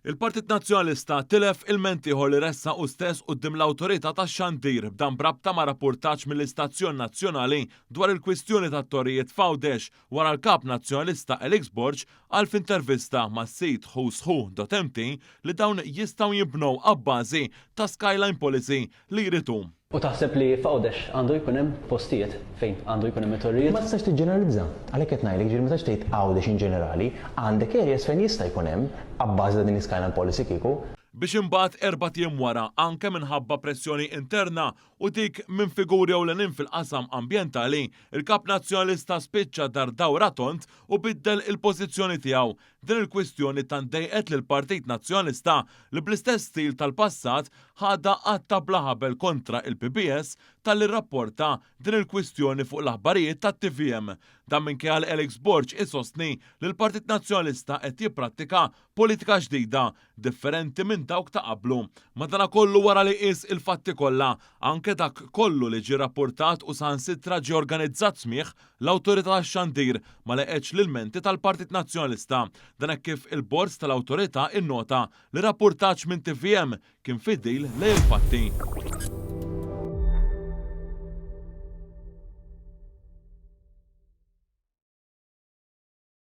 Il-Partit Nazzjonalista tilef ilment ieħor li ressaq hu stess quddiem l-Awtorità tax-Xandir b'dan b'rabta ma' rappurtaġġ mill-istazzjon nazzjonali dwar il-kwistjoni tat-torrijiet f'Għawdex wara l-Kap Nazzjonalista Alex Borg qal f'intervista mas-sit whoswho.mt li dawn jistgħu jinbnew abbażi ta' skyline policy li jrid hu. U taħseb li f'Għawdex għandu jkun hemm postijiet fejn għandu jkun hemm it-torrijiet? Ma tistax tiġġeneralizza. Għalhekk qed ngħidlek, jiġifieri ma tistax tgħid Għawdex in ġenerali, għandek areas fejn jista' jkun hemm, abbażi ta' din l-iskyline policy kieku. Biex imbagħad erbat ijiem wara, anke minħabba pressjoni interna u dik minn figuri ewlenin fil-qasam ambjentali, il-Kap Nazzjonalista spiċċa dar dawra tond u biddel il-pożizzjoni tiegħu Din il-kwistjoni tant dejqet lill-Partit Nazzjonalista li bl-istess stil tal-passat ħadha qatta' bla ħabel kontra il-PBS talli rrapporta din il-kwistjoni fuq l-aħbarijiet tat-TVM. Dan minkejja li Alex Borg isostni li l-Partit Nazzjonalista qed jipprattika politika ġdida, differenti minn dawk ta' qablu. Madanakollu wara li qies il-fatti kollha, anke dak kollu li ġie rappurtat u saħansitra ġie organizzat smigħ, l-Awtorità tax-Xandir ma laqgħetx l-ilmenti tal-Partit Nazzjonalista. Dan hekk kif il-Bord tal-Awtorità innota li rappurtaġġ minn tvm kien fidil lejn il-fatti.